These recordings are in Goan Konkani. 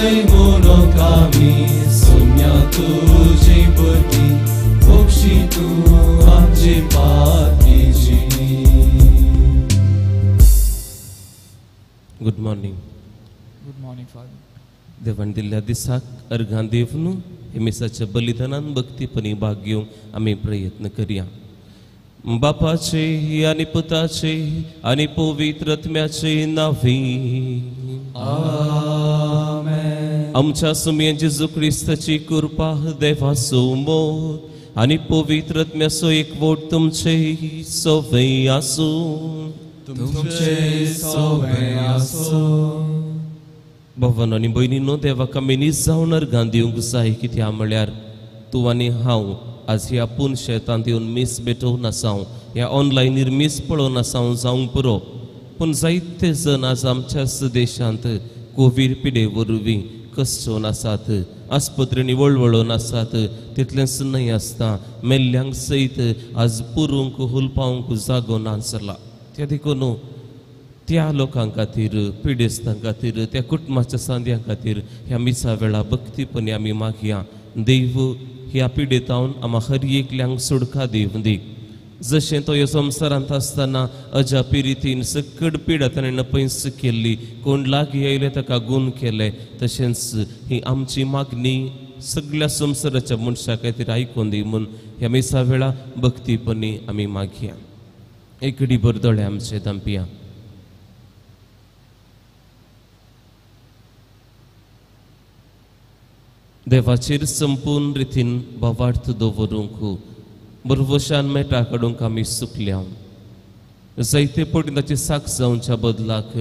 जय म्हणूंक आमी सोम्या तुजी भुरगीं बक्षी तूं आमची पातकी जिणी. Good morning. Good morning father. देवान दिल्ल्या दिसाक अर्घां दिवन हे मिसाच्या बलिदानान भक्तीपणी भाग घेवंक आमी प्रयत्न करया. बापाचे आनी पुताचे आनी पवित्र आत्म्याचे नांवी आमेन. आमच्या सुमये जेजू क्रिस्ताची कृपा, देवाचो मोग आनी पवित्र आत्म्याचो एकवट तुमचे सवय आसूं. तुमचे सवय आसूं. भावानो आनी भयणीनो, देवाक आमी नीज जावन अर्घां दिवंक जाय. कित्याक म्हळ्यार तूं आनी हांव आज ह्या पूर्ण शेतांत येवन मीस भेटोवन आसाव, ह्या ऑनलायनीर मीस पळोवन आसाव जावंक पुरो, पूण जायते जण आज आमच्याच देशांत कोवीड पिडे वरवीं कश्टोवन आसात, आस्पत्रेंनी वळवळोवन आसात. तितलेंच न्हय आसता मेल्ल्यांक सयत आज पुरूंक हुलपावंक जागो ना जाला. त्या देखून त्या लोकां खातीर, पिडेस्तां खातीर, त्या कुटुंबाच्या सांद्यां खातीर ह्या मिसा वेळा भक्तीपणी आमी मागया. देव ह्या पिडेतावन आमा हर एकल्यांक सुडका दिवं दी. जशें तो ह्या संवसारांत आसतना अजापी रितीन सकड पिडा ताणें नपयस केल्ली, कोण लागीं आयले ताका गूण केले, तशेंच ही आमची मागणी सगळ्या संवसाराच्या मनशा खातीर आयकून दी म्हूण ह्या मिसा वेळा भक्तीपणी आमी मागया. एकडीभर दोळे आमचे धांपया. देवाचेर संपूर्ण रितीन भावार्थ दवरूंक बरवशान मेटा काडूंक आमी सुकल्या. जायते पटी ताची साक्ष जावच्या बदलाक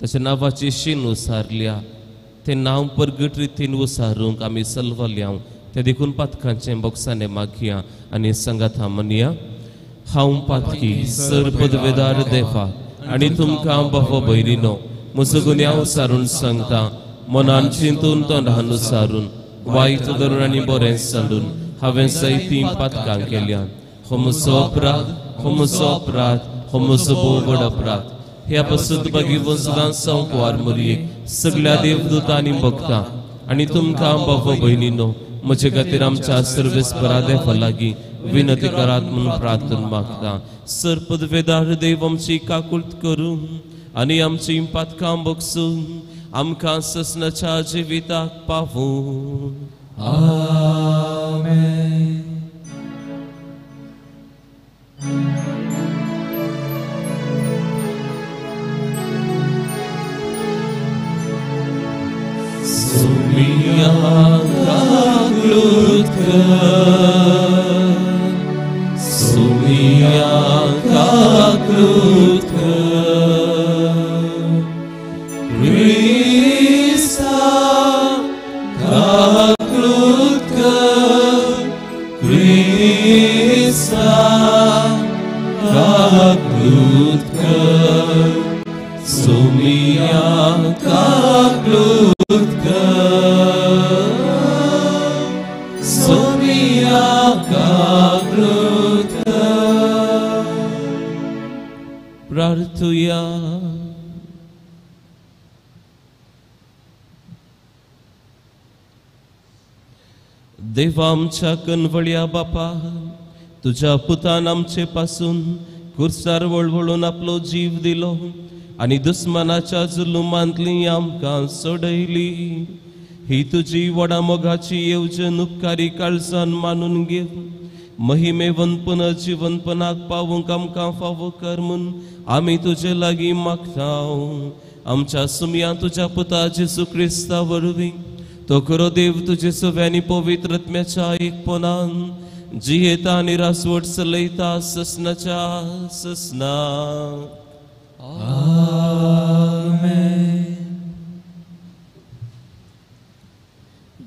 ताच्या नांवाची शीन उसारल्या, तें नांव परगट रितीन उसारूंक आमी सलवल्या. तें देखून पातकांचें बोगसाणें मागया आनी सांगाता म्हणया. हांव पातकी सर पदवेदार देवा आनी तुमकां भाव भयणीनो म्हजो गुन्यांव सारून सांगता, मनान चिंतून तोंडान सारून वायट धरून आनी बरें सांडून हांवें जायतीं पातकां केल्यात. हो म्हजो अपराध, हो म्हजो अपराध, हो म्हजो भोव व्हड अपराध. ह्या पसून भगिवन सदांच संकवार मरयेक सगळ्या देवदूतांनी भक्तां आनी तुमकां भाव भयणीनो म्हजे खातीर आमच्या सर्वेस्परा देवा लागीं विनंती करात म्हूण प्रार्थना मागता. सर पदवेदार देव आमची काकुळट करूं आनी आमची पातकां बगसून आमकां ससनाच्या जिविताक पावूं. आमेन. सुमिया काकुळट कर, सुमिया काकुळट कर, क्रिस्ता काकुळट कर, क्रिस्ता काकुळट कर, सुमिया काकुळट कर, सुमिया काकुळट कर. प्रार्थुया. देवा आमच्या कनवळ्या बापा, तुज्या पुतान आमचे पासून कुर्सार वळवळून आपलो जीव दिलो आनी दुस्मानाच्या जुलुमांतली आमकां सोडयली. ही तुजी व्हडा मोगाची येवजण उपकारी काळजान मानून घेव महिमेवन पुनर्जिवनपणाक पावूंक आमकां फावो कर म्हूण आमी तुजे लागीं मागता. आमच्या सुमया तुज्या पुता जेजू क्रिस्ता वरवीं तो खरो देव तुजे सव्यानी पवित्र आत्म्याच्या एकपणान जियेता आनी रासवट चलयता ससनाच्या ससना. आमेन.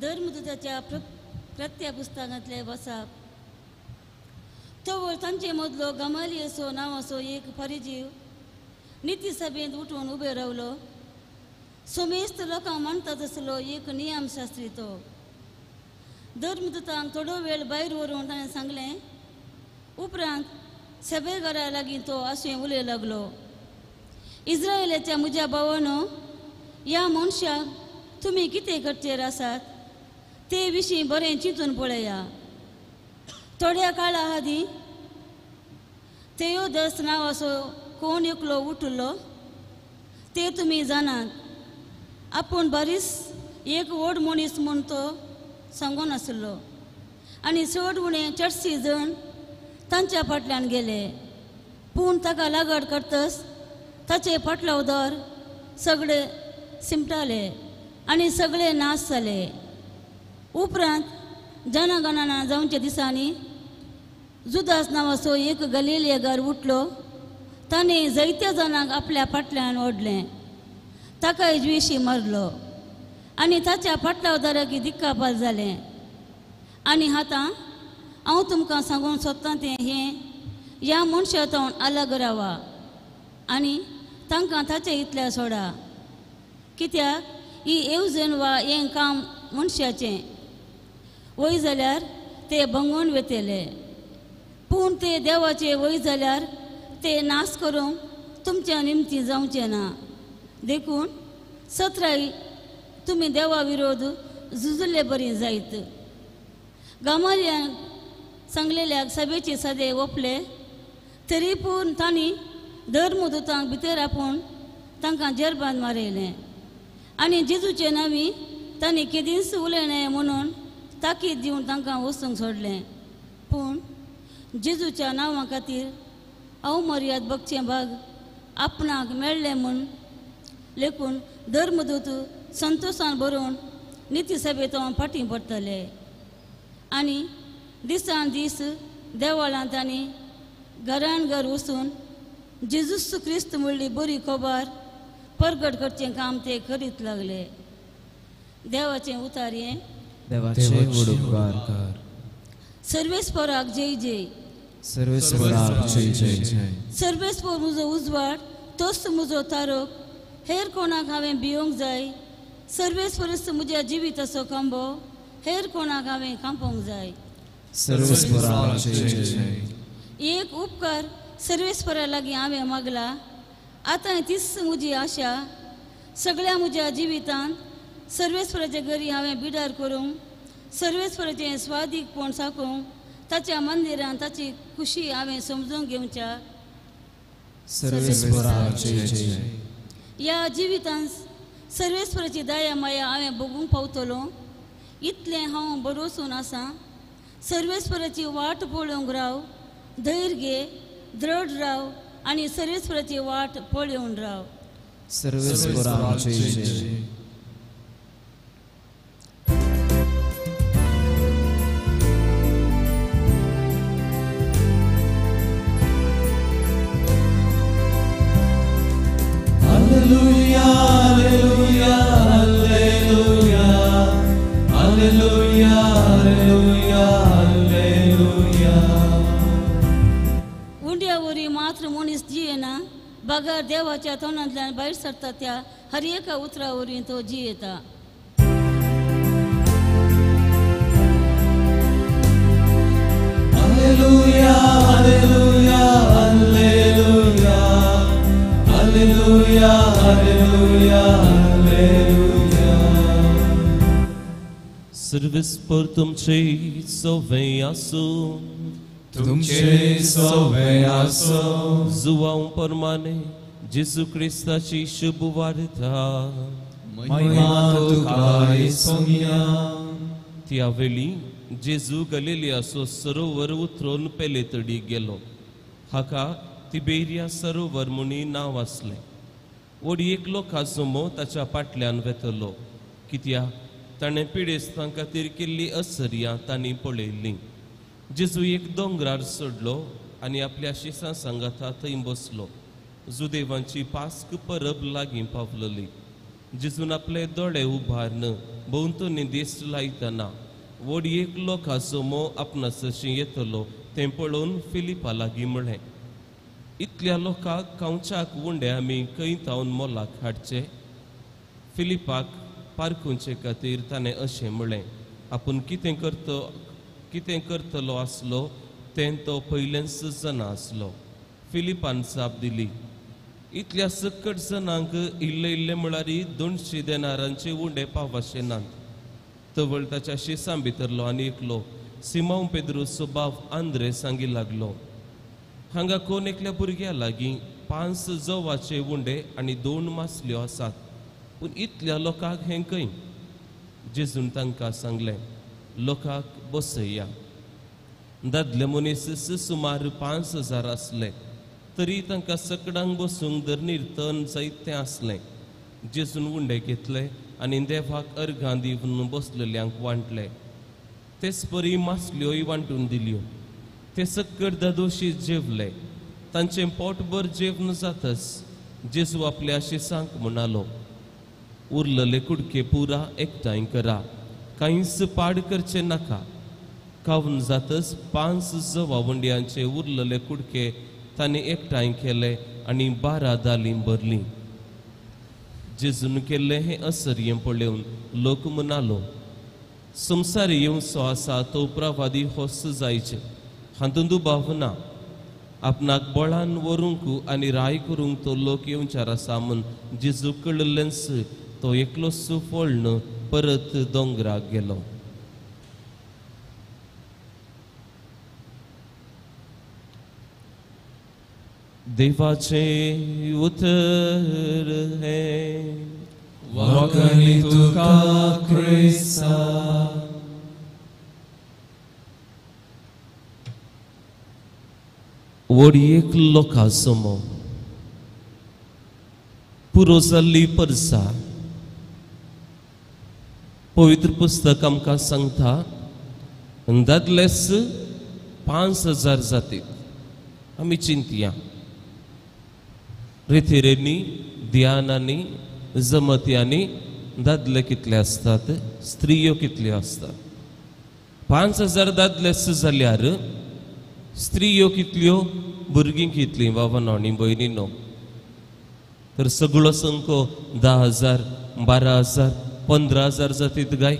धर्मदूताच्या प्रत्या पुस्तकांतले वसाप. तोवर तांचे मदलो गमालियसो नांवाचो एक फरिजीव निती सभेंत उठून उबे रावलो. समेस्त लोकांक मानता तसलो एक नियमशास्त्री तो. धर्मदूतांक थोडो वेळ भायर व्हरून ताणें सांगलें. उपरांत सभेघरा लागीं तो अशें उलय लागलो, इस्रायलाच्या म्हज्या भावानो, ह्या मनशाक तुमी कितें करचेर आसात ते विशीं बरें चिंतून पळया. थोड्या काळा आदीं तेयोदस नांवाचो कोण एकलो उठलो ते तुमी जाणात. आपूण बारीस एक व्हड मनीस म्हूण तो सांगून आसलो आनी चड उणें चडशी जण तांच्या फाटल्यान गेले. पूण ताका लागड करतस ताचे फाटलो उदर सगळे सिमटाले आनी सगळे नाश जाले. उपरांत जनगणना जावच्या दिसांनी जुदास नांवाचो एक गलिलियेगार उठलो. ताणें जायत्या जाणांक आपल्या फाटल्यान ओडलें. ताका ज्वेशी मारलो आनी ताच्या फाटलावदाराक दिक्कापाल जालें. आनी आतां हांव तुमकां सांगूंक सोदतां तें हें, ह्या मनशा तोंड अलग रावा आनी तांकां ताचे इतल्या सोडा. कित्याक ही येवजण वा हें काम मनशाचें वय जाल्यार ते भंगून वेतले, पूण ते देवाचे वय जाल्यार ते नाश करूंक तुमच्या निमती जावचें ना. देखून सत्राय तुमी देवा विरोध झुजले बरी जायत. गामालयान सांगलेल्याक सभेचे सदे ओपले तरी पूण तांणी धर्मदूतांक भितर आपोवन तांकां जेरबान मारयलें आनी जेजूचे नांवी तांणी केदींच उलयलें म्हणून ताकीद दिवन तांकां वचूंक सोडलें. पूण जेजूच्या नांवा खातीर अवमर्याद बगचें भाग आपणाक मेळ्ळें म्हूण लेखून धर्मदूत संतोशान बरोवन निती सभेंत फाटीं पडटले आनी दिसान दीस देवळांत आनी घरान घर वचून जेजूस क्रिस्त म्हणली बरी खबर परगट करचें काम ते करीत लागले. देवाचें उतार हें. देवाचे उपकार. सर्वेस्पराक जय जय. सर्वेस्पराक जय जय. सर्वेस्पर म्हजो उजवाड, तोच म्हजो तारोक, हेर कोणाक हांवें भियोंक जाय. सर्वेस्परच म्हज्या जिविताचो खांबो, हेर कोणाक हांवें खांपोंक जाय. सर्वेस्पराक जय जय. एक उपकार सर्वेस्परा लागीं हांवें मागला, आतां तीच म्हजी आशा. सगळ्या म्हज्या जिवितांत सर्वेस्पराच्या घरी हांवें बिडार करूंक, सर्वेस्पराचें स्वादीकपण साकूंक, ताच्या मंदिरान ताची खुशी हांवें समजून घेवच्या. सर्वेस्पराक जय जय. ह्या जिवितांत सर्वेस्पराची दया माया हांवें भोगूंक पावतलो इतलें हांव भरोसून आसा. सर्वेस्पराची वाट पळोवंक राव, धैर्य घे, दृढ राव आनी सर्वेस्पराची वाट पळोवन राव. सर्वेस्पराक जय जय. Alleluia, alleluia, alleluia, alleluia, alleluia, alleluia. उंड्या वरी मात्र मनीस जियेना, बगर देवाच्या तोंडांतल्यान भायर सरता त्या हर एका उतरा वरवीं तो जियेता. Alleluia, alleluia, alleluia, alleluia, alleluia, alleluia. सर्वेस्पर तुमचे सवे आसूं. तुमचे सवे आसूं. जुवांव परमाने जेजू क्रिस्ताची शुभ वार्ता. महिमा तुका सोम्या. त्या वेळी जेजू गलिलियाचो सरोवर उतरून पेले तडी गेलो. हाका तिबेरिया सरोवर म्हणी नांव आसलें. वडी एकलो खाजमो ताच्या फाटल्यान वेतलो, कित्याक ताणें पिडेस्तां खातीर केल्ली असर्यां तांणी पळयल्लीं. जेजू एक दोंगरार चडलो आनी आपल्या शिसां सांगाता थंय बसलो. जुदेवांची पास्क परब लागीं पावलली. जेजून आपले दोळे उबारून भोंवतणी दीस लायतना वडी एकलो खाजमो आपणासशी येतलो तें पळोवन फिलिपा लागीं म्हळें, इतल्या लोकांक खावच्याक उंडे आमी खंय थावन मोलाक हाडचे? फिलिपाक पारखुंचे खातीर ताणें अशें म्हळें, आपूण कितें करतलो आसलो तें तो पयलेंच जाणा आसलो. फिलिपान जाप दिली, इतल्या सकट जणांक इल्ले इल्ले म्हळ्यार 200 देनारांचे उंडे पावशे नात. तवळ ताच्या शिसां भितरलो आनी एकलो सिमांव पेद्रूचो बाव आंद्रे सांगी लागलो, हांगा कोण एकल्या भुरग्या लागीं 5 जवाचे उंडे आनी 2 मासल्यो आसात, पूण इतल्या लोकांक हें खंय? जेजून तांकां सांगलें, लोकांक बसया. दादले मनीस सुमार 5000 आसले, तरी तांकां सकडांक बसूंक धरणीर तण जायतें आसलें. जेजून उंडे घेतले आनी देवाक अर्घां दिवन बसलेल्यांक वांटले. तेच परी मासल्योय वांटून दिल्यो. ते सक्कड दादोशी जेवले. तांचें पोटभर जेवन जातच जेजू आपल्या शिसांक म्हणालो, उरलेले कुडके पुरा एकठांय करा, कांयच पाड करचें नाका. खावन जातच 5 जवा वंड्यांचे उरलेले कुडके तांणी एकठांय केले आनी 12 दालीं भरलीं. जेजून केल्लें हें असर्यें पळोवन लोक म्हणालो, संवसार येवचो आसा तो प्रवादी होस जायचे, हातूंत दुबाव ना. आपणाक बळान व्हरूंक आनी राय करूंक तो लोक येवचार आसा म्हूण जेजू कळिल्लेंच तो एकलोच फळ्ण परत दोंगराक गेलो. देवाचें उतर हें. वाकणी तुका क्रिस्ता. वडयेक लोकां समो पुरो जाल्ली परसा. पवित्र पुस्तक आमकां सांगता दादलेच 5000 जातीत. आमी चिंतया, रितिरेंनी ध्यानांनी जमत्यांनी दादले कितले आसतात, स्त्रियो कितल्यो आसतात. 5000 दादलेच जाल्यार स्त्रियो कितल्यो, भुरगीं कितलीं, बाबानो आनी भयणीनो. तर सगळो संको 10,000, 12,000, 15,000 जातीत गाय.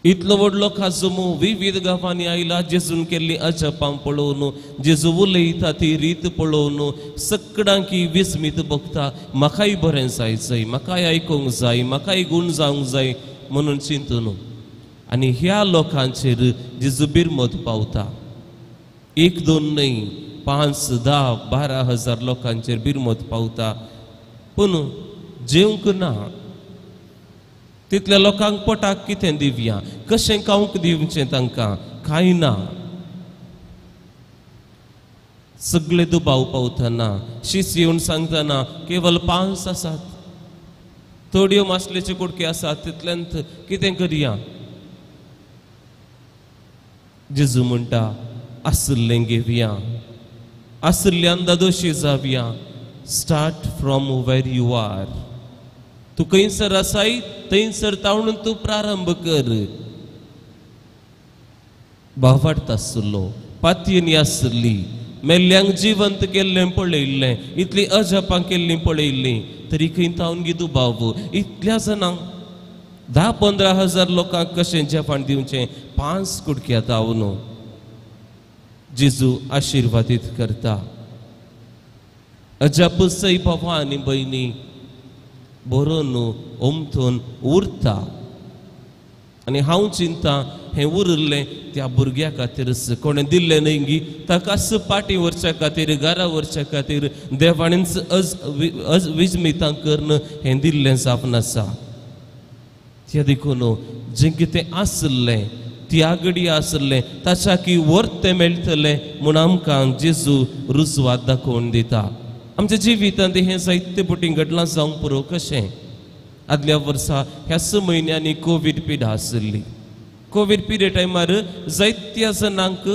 इतलो व्हडलो खाजमो विविध गांवांनी आयला. जेजून केल्ली अजापां पळोवन, जेजू उलयता ती रीत पळोवन सकडांकी विस्मीत भोगता, म्हाकाय बरें जाय जाय, म्हाकाय आयकूंक जाय, म्हाकाय गूण जावंक जाय म्हणून चिंतून. आनी ह्या लोकांचेर जेजू बिरमत पावता. 1 2 न्हय, 5, 10, 12 हजार लोकांचेर बिरमत पावता. पूण जेवंक ना. तितल्या लोकांक पोटाक कितें दिवया, कशें खावंक दिवचें तांकां, कांय ना. सगळे दुबाव पावतना शीस येवन सांगतना केवल 5 आसात, थोड्यो मासलेचे कुडके आसात, तितल्यांत कितें करया? जेजू म्हणटा, आशिल्लें घेवया, आशिल्ल्यान दादोशी जावया. Start from where you are. तूं खंयसर आसाय थंयसर तावणून तूं प्रारंभ कर. भावार्थ आसलो, पातयेनी आसली, मेल्ल्यांक जिवंत केल्लें पळयल्लें, इतलीं अजापां केल्लीं पळयल्लीं, तरी खंय तावन गी दुबाव. इतल्या जाणांक 10-15 हजार लोकांक कशें जेवण दिवचें? 5 कुडक्या तावन. जेजू आशिर्वादीत करता. अजापसय बाबा आनी भयणी बरोवन ओमथून उरता. आनी हांव चिंता हें उरिल्लें त्या भुरग्या खातीरच, कोणें दिल्लें न्हय गी ताकाच पाटी व्हरच्या खातीर, घरा व्हरच्या खातीर देवाणीच अज विजमितां करून हें दिल्लें जावन आसा. त्या देखून जें कितें आसलें, त्या घडी आसलें ताच्या की वर्तें मेळटलें म्हूण आमकां जेजू रुजवात दाखोवन दिता. आमच्या जिवितांत हें जायते पटी घडलां जावंक पुरो. कशें आदल्या वर्सा ह्याच म्हयन्यांनी कोवीड पिडा आशिल्ली. कोवीड पिडे टायमार जायत्या जाणांक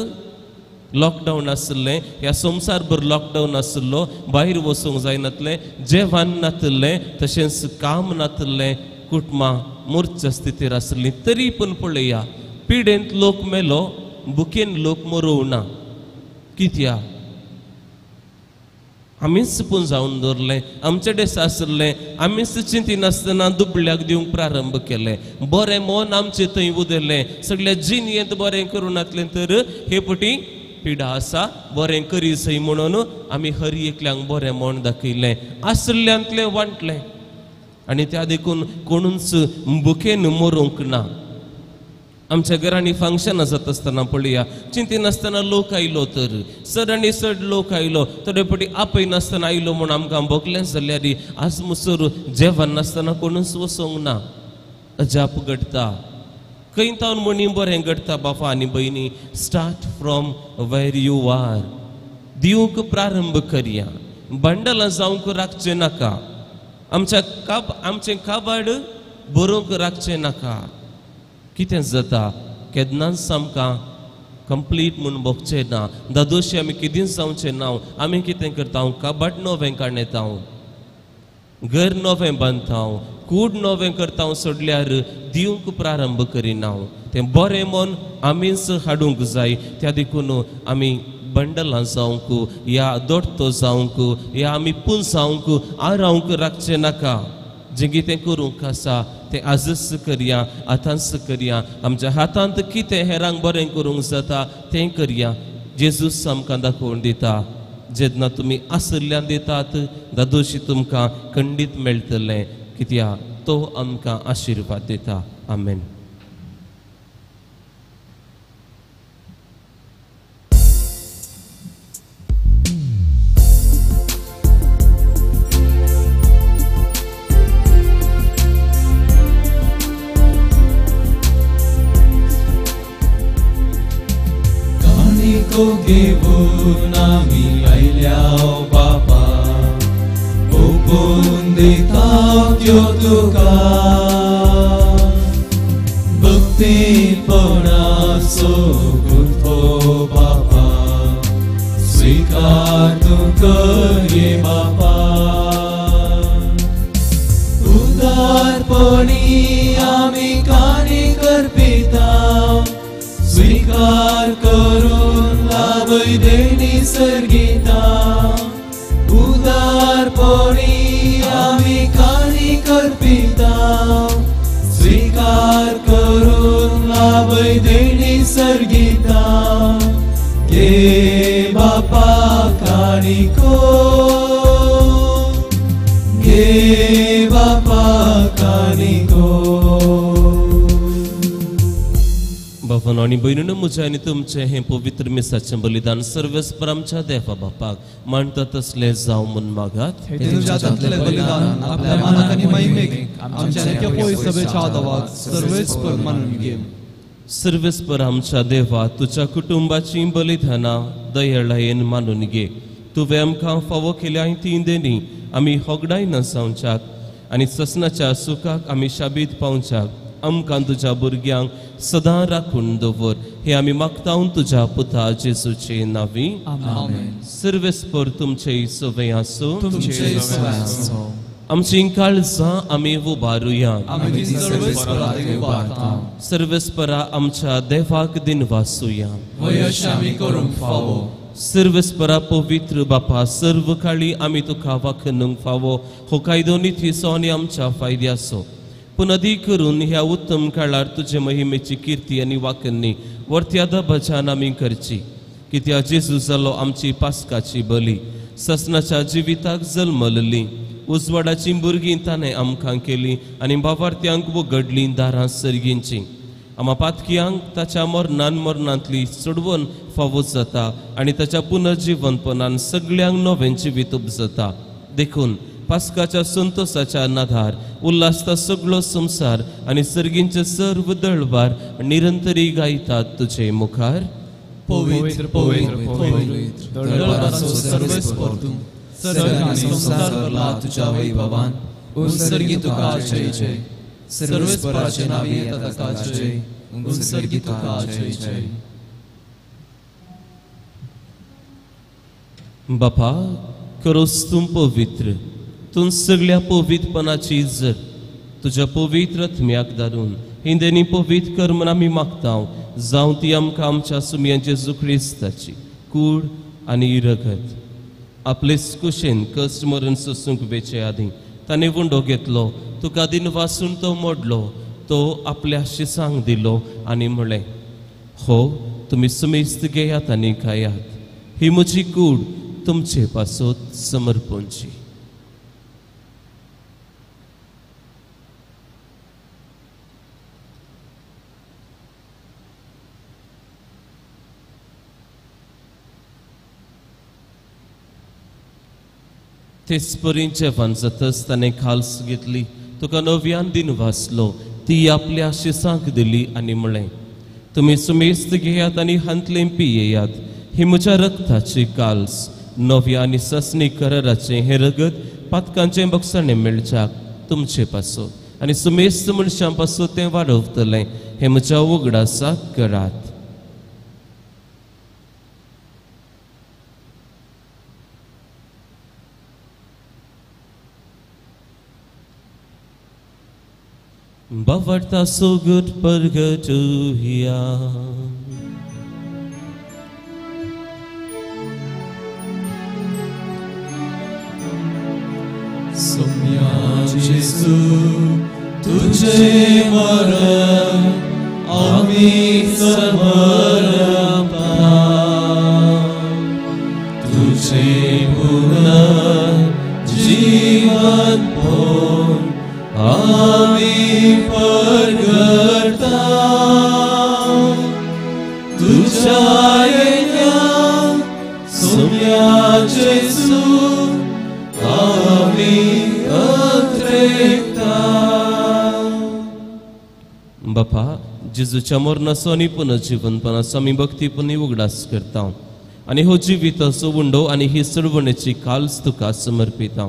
लॉकडावन आशिल्लें. ह्या संवसारभर लॉकडावन आशिल्लो, भायर वचूंक जायनातलें, जेवण नातिल्लें, तशेंच काम नातिल्लें, कुटुंबां मोर्चा स्थितीर आशिल्लीं. तरी पूण पळया, पिडेंत लोक मेलो, भुकेन लोक मरोवना. कित्याक? आमीच पुंजावन दवरलें, आमचे कडेन आशिल्लें, आमीच चिंतिनासतना दुबळ्याक दिवंक प्रारंभ केलें. बरें मन आमचें थंय उदयलें, सगळ्या जिणेंत बरें करूं नासलें तर हे पटी पिडा आसा बरें करी सय म्हणून आमी हर एकल्यांक बरें म्हण दाखयलें, आसल्ल्यांतलें वांटलें आनी त्या देखून कोणूच भुकेन मरूंक ना. आमच्या घरांनी फंक्शनां जाता आसतना पळया, चिंतिनासतना लोक आयलो तर चड आनी चड लोक आयलो, थोडे फावटी आपयनासतना आयलो म्हूण आमकां भोगलें जाल्यार आज मुसर जेवण नासतना कोणूच वचोंक ना. अजाप घडटा खंय तावन म्हणी बरें घडटा. बापा आनी भयणी, start from where you are. दिवंक प्रारंभ करया, बंडलां जावंक राखचें नाका, आमच्या आमचें काबाड बरोवंक राखचें नाका. कितें जाता केन्नाच आमकां कंप्लीट म्हूण भोगचें ना, दादोशी आमी केदींच जावचें ना. आमी कितें करता, काबाड नवें काडटा, घर नवें बांदता, कूड नवें करता, सोडल्यार दिवंक प्रारंभ करिना. तें बरें मन आमीच हाडूंक जाय. त्या देखून आमी बंडलां जावंक या दोडतो जावंक या आमी पुंजावंक आरावंक राखचें नाका. जें कितें करूंक आसा तें आजच करया, आतांच करया. आमच्या हातांत कितें हेरांक बरें करूंक जाता तें करया. जेजूस आमकां दाखोवन दिता, जेन्ना तुमी आसल्ल्यान दितात दादोशी तुमकां खंडीत मेळटलें, कित्याक तो आमकां आशिर्वाद दिता. आमेन. घेवन आमी आयल्या बापा, ओपून दिता त्यो तुका, भक्तीपणाचो गुंथो बापा, स्वीकार तूं कर बापा. उदारपणी आमी काणी करपिता, स्वीकार करून लाभय देणी सर्गिता. उदारपणी आमी काणी करपिता, स्वीकार करून लाभय देणी सर्गिता. घे बापा काणिको, घे बापा काणिको. बाबांनो आनी भयणींनो, म्हजें आनी तुमचें हें पवित्र मिसाचें बलिदान सर्वेस्पर आमच्या देवा बापाक मानता तसलें जावं म्हूण मागात. बलिदान आपल्या मानाक आनी महिमेक आमच्या सभेच्या देवाक सर्वेस्पर मानून घे. सर्वेस्पर आमच्या देवा, तुज्या कुटुंबाचीं बलिदानां दयाळायेन मानून घे. तुवें आमकां फावो केल्या ती देणी आमी होगडायना जावच्याक आनी ससनाच्या सुखाक आमी शाबीत पावच्याक आमकां तुज्या भुरग्यांक सदां राखून दवर. हे आमी मागता तुज्या पुता जेजूचे नांवी. सर्वेस्पर तुमचे सवय आसूं. आमची काळजां आमी उबारुया. सर्वेस्परा आमच्या देवाक दिनवासुया. सर्वेस्परा पवित्र बापा, सर्व काळी आमी तुका वाखणूंक फावो. हो कायदो नितीचो आनी आमच्या फायद्याचो, पूण अदीक करून ह्या उत्तम काळार तुजे महिमेची किर्ती आनी वाखणी वर्त्या दबाज्यान आमी करची. कित्याक जेजू जालो आमची पास्काची बली, ससनाच्या जिविताक जल्मलली, उजवाडाची भुरगीं ताणें आमकां केली आनी बावार्थ्यांक उगडलीं दारां सर्गींची. आमा पातकियांक ताच्या मरणान मरणांतली सोडवून फावो जाता आनी ताच्या पुनर्जिवनपणान सगळ्यांक नवें जिवीत उपजता. देखून पास्काच्या संतोषाच्या नादार उल्हासता सगळो संवसार आनी सर्गींचे सर्व दळबार निरंतरी गायतात तुजे मुखार. पवित्र पवित्र पवित्र दळबाराचो सर्वेस्पर तूं, सर्ग आनी संवसार भरला तुज्या वैभवान. उत्सर्गी तुका जय जय, सर्वेस्पराचे नांवी येता ताका जय, उत्सर्गी तुका जय जय. बापा, करोस तूं पवित्र, तूं सगळ्या पवित्रपणाची जर तुज्या पवित्र आत्म्याक धाडून हिंदेनी पवित्र कर म्हूण आमी मागता. जावं ती आमकां आमच्या सुमया जेजू क्रिस्ताची कूड आनी रगत. आपलेच कुशेन कश्ट मरण सोसूंक वेचे आदीं ताणें उंडो घेतलो, तुका दिनवासून तो मोडलो, तो आपल्या शिसांक दिलो आनी म्हळें, हो तुमी सुमेस्त घेयात आनी खायात. ही म्हजी कूड तुमचे पासत समर्पणची. तेच परी जेवण जातच ताणें खाल्स घेतली, तुका नव्यान दिन वाचलो, ती आपल्या शिसांक दिली आनी म्हळें, तुमी सुमेस्त घेयात आनी हांतलें पियेयात. ही म्हज्या रक्ताची काल्स, नव्या आनी ससनी कराराचें हें रगत पातकांचें बक्षाणें मेळच्याक तुमचे पासत आनी सुमेस्त मनशां पासत तें वाडवतलें. हें म्हज्या उगडासाक करात. बावडता सुगट परगटुया. सोम्या जेजू तुझे मरण आमी समर्पता, तुझे पुनर्जीवन पोन आमी परगटता, तुझ्या येण्या सोम्या जेजू आमी अत्रेकता. बापा, जेजूच्या मरणाचो आनी पुनर्जीवनपणाचो आमी भक्तीपणी उगडास करता आनी हो जिविताचो उंडो आनी ही चळवणेची काल्स तुका समर्पिता.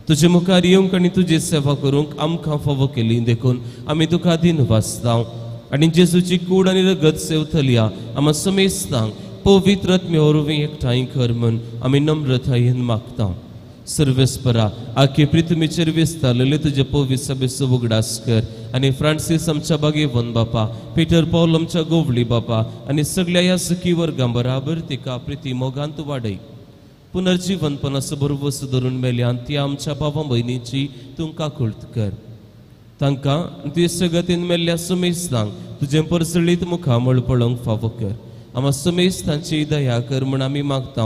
तुजे मुखार येवंक आनी तुजी सेवा करूंक आमकां फावो केली देखून आमी तुका दिन वाचता आनी जेजूची कूड आनी रगत सेवतल्या आमा समेस्तांक पवित्र आत्म्या वरवीं एकठांय कर म्हूण आमी नम्रतायेन मागता. सर्वेस्परा, आखे पृथ्वीचेर विस्तारलेले तुजे पवित्र सभेचो उगडास कर आनी फ्रांसीस आमच्या बागेवन बापा, पिटर पावल आमच्या गोवली बापा आनी सगळ्या ह्या सखी वर्गां बराबर तिका प्रिती मोगांत वाडय. पुनर्जीवनपणाचो भरवंसो धरून मेल्यान ती आमच्या भावा भयणीची तूं काकुळट कर. तांकां ती सगतीन मेल्ल्या सुमेस्तांक तुजें परसळीत मुखामळ पळोवंक फावो कर. आमा सुमेस्तांची दया कर म्हूण आमी मागता.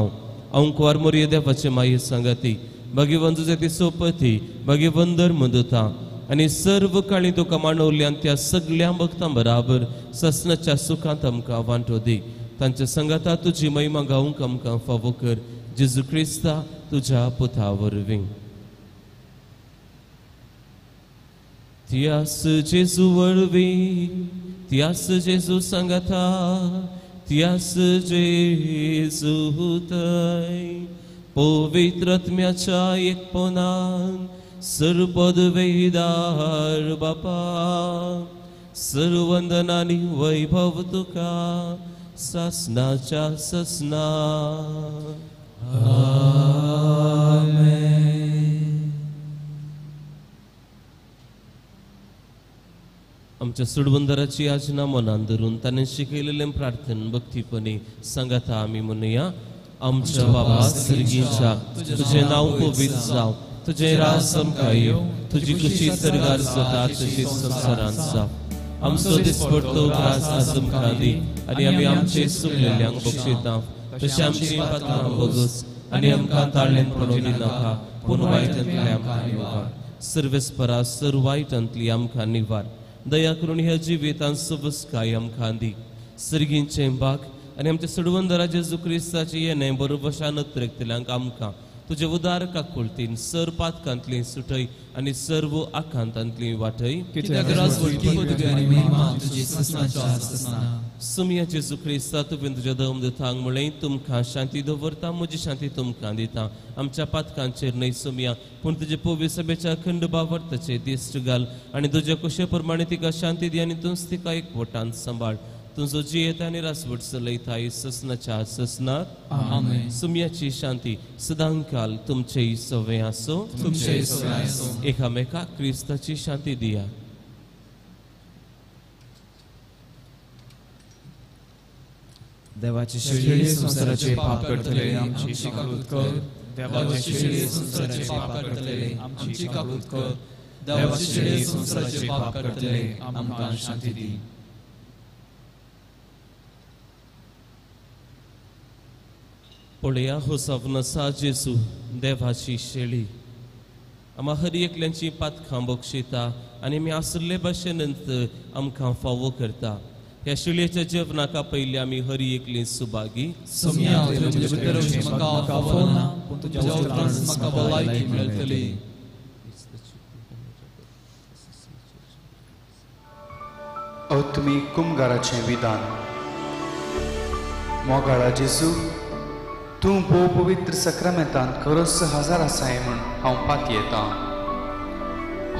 अंकुवार मोरये देवाचे माये सांगाती, भगवंत तुजे सोपती, भगवंत धर्मदूता आनी सर्व काळी तुका मांडवल्यान त्या सगळ्या भक्तां बराबर ससनाच्या सुखांत आमकां वांटो दी. तांच्या संगाता तुजी महिमा गावंक आमकां फावो कर. जेजू क्रिस्ता तुझ्या पुता वरवीं. त्यास जेजू वरवीं, त्यास जेजू सांगाता, त्यास जेजू थंय पवित्र आत्म्याच्या एकपणान सर्वपदवेदार बापा, सर्वंदन आनी वैभव तुका सासनाच्या ससना. आमेन. आमच्या सुडबंदराची आजना मनान धरून ताणें शिकयलेलें प्रार्थन भक्तीपणी सांगाता आमी म्हणुया. आमच्या बाबा सर्गीच्या, तुजें नांव पवित्र जावं, तुजें राज आमकां येवं, तुजी खुशी सर्गार जाता तशीच संवसारांत जावं. आमचो दिसपडतो ग्रास आज आमकां दी आनी आमी आमचे चुकलेल्यांक बक्षिता तशें आमची पात्रां भोगस आनी आमकां ताळ्यान पडोवंक दिनाका, पूण वायटांतली आमकां निवार. सर्वेस्परा सर वायटांतली आमकां निवार. दया करून ह्या जिवितांत सवसकाय आमकां दी. सर्गींचें बाग आनी आमच्या सडवंदरा जेजू क्रिस्ताचें येणें बरोबशान अत्रेकतल्यांक आमकां तुजे उदार काकुळतीन सर पातकांतली सुटय आनी सर्व आकांतांतली वाटय. सुमया जेजू क्रिस्ता, तुवें तुज्या दम दितांक म्हळें, तुमकां शांती दवरता, म्हजी शांती तुमकां दिता. आमच्या पातकांचेर न्हय सुमया, पूण तुजे पवित्र सभेच्या अखंड भावार्थाचेर दिश्ट घाल आनी तुज्या कुशे प्रमाणे तिका शांती दी आनी तूंच तिका एकवटान सांबाळ. तुजो जियेता आनी रासवट चलयता ससनाच्या ससनात. आमेन. सुमयाची शांती सदांकाल तुमचेय सवे आसो. एकामेका क्रिस्ताची शांती दिया. देवाचे शेळये संवसाराचे पाप करतले आमची काकूत कर. देवाचे शेळये संवसाराचे पाप करतले आमची काकूत कर. देवाचे शेळये संवसाराचे पाप करतले आमकां शांती दी. पळया हो जावन आसा जेजू देवाची शेळी आमा हर एकल्यांची पातखां बक्षिता आनी आमी आसले भाशेनंत आमकां फावो करता. ह्या शेळयेच्या जेवणाका पयलीं आमी हर एकली सुभागी. अत्मी कुमगाराचें विधान. मोगाळा जेजू, तूं भोव पवित्र सक्रामेंतांत खरोच हजार आसाय म्हूण हांव पातयेतां.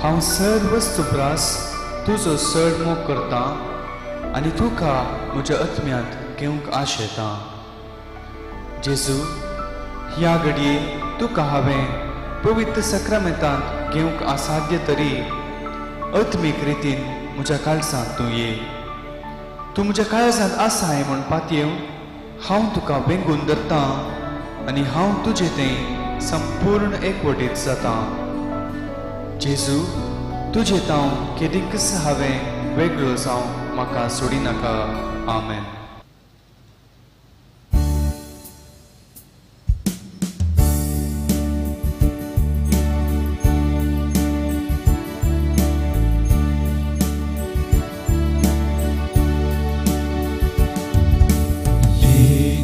हांव सर्व सुब्रास तुजो चड मोग करतां आनी तुका म्हज्या आत्म्यांत घेवंक आशेतां. जेजू, ह्या घडये तुका हांवें पवित्र सक्रामेंतांत घेवंक असाध्य तरी आत्मीक रितीन म्हज्या काळजांत तूं ये. तूं म्हज्या काळजांत आसाय म्हूण पातयेवन हांव तुका वेंगून धरतां आनी हांव तुजें तें संपूर्ण एकवटीत जातां. जेजू, तुजें तांव केदीकच हांवें वेगळो जावं म्हाका सोडिनाका. आमेन.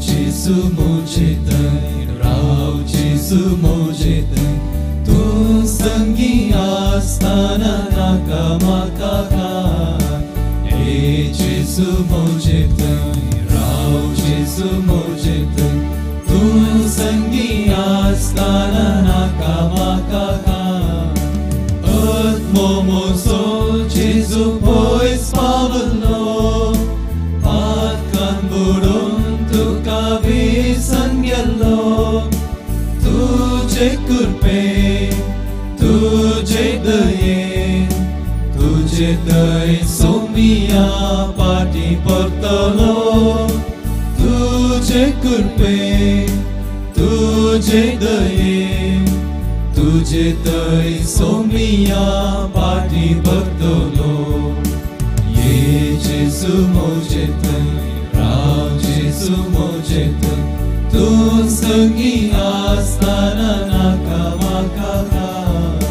जेजू म्हजे थंय राव, जेजू म्हजे थंय, तूं संगी आसतना नाका म्हाका काय. हे जेजू म्हजे थंय राव, जेजू म्हजे थंय, तूं संगी आसतना नाका म्हाका काय. आत्मो म्हजो जेजू पयस पावलो, पातकान बुडोवन तुका विसरून गेलो. तुजे कृपेन, तुजे दयेन, तुजे थंय सोमिया पाटी परतलो. तुजे कृपेन, तुजे दयेन, तुजे थंय सोमिया पाटी परतलो. ये जेजू म्हजे थंय राव, जेजू म्हजे थंय, तूं संगी आसतना नाका म्हाका काय.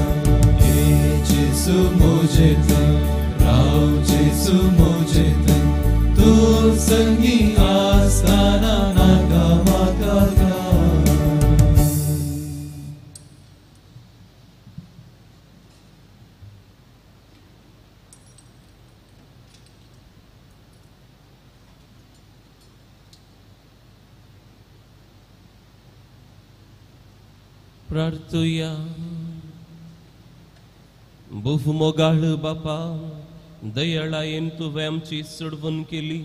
हे जेजू म्हजे थंय राव, जेजू म्हजे थंय, तूं संगी आसतना नाका म्हाका काय. प्रार्थुया. भोव मोगाळ बापा, दयाळायेन तुवें आमची सोडवण केली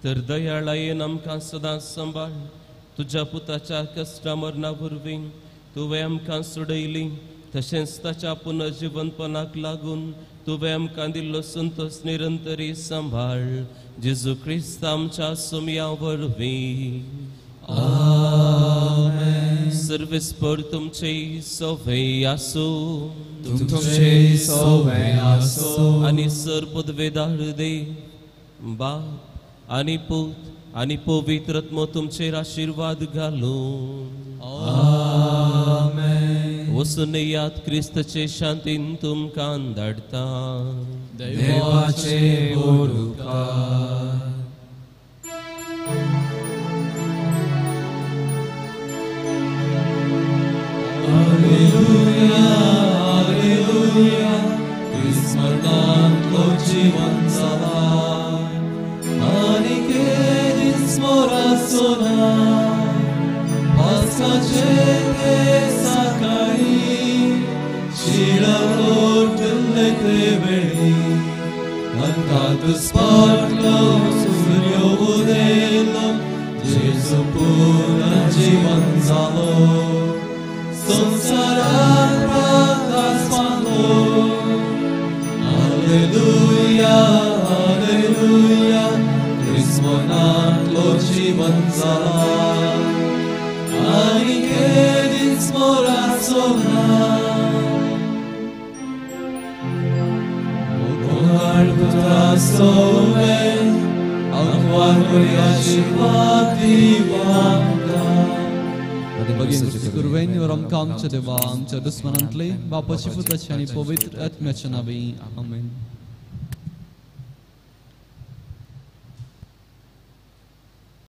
तर दयाळायेन आमकां सदांच सांबाळ. तुज्या पुताच्या कश्टा मरणा वरवीं तुवें आमकां सोडयली, तशेंच ताच्या पुनर्जिवनपणाक लागून तुवें आमकां दिल्लो संतोश निरंतरी सांबाळ. जेजू क्रिस्त आमच्या सोमया वरवीं. आमेन. सर्वेस्पर तुमचे सवे आसो, तुमचे सवे आसो. आनी सर पदवेदार दे बाप आनी पूत आनी पवित्र आत्मो तुमचेर आशिर्वाद घालूं. आमेन. वचून याद क्रिस्तचे शांतीन तुमकां धाडटा. देवाचे उपकार. Alleluia, alleluia, Christ मरणांतलो जिवन जाला, आनी केदीच मोराचो ना. पास्काचे ते सकाळी शिळा लोटले ते वेळी, अंतांत स्पाटलो सूर्य उदेलो, जेजू पुनर्जीवन जालो. संसारात प्रकाश पावलो. Alleluia, alleluia, Christ मरणांतलो जीवन जाला, आनी केदीच मोराचो ना. मोगाळ पुत्रा सोवे, आंकवार आशिर्वाद दिव आमकां. बगीन कुरवेन आमकां आमच्या देवा आमच्या दुस्मनांतले बापाची पुताची आनी पवित्र आत्म्याच्या नांवी आमेन.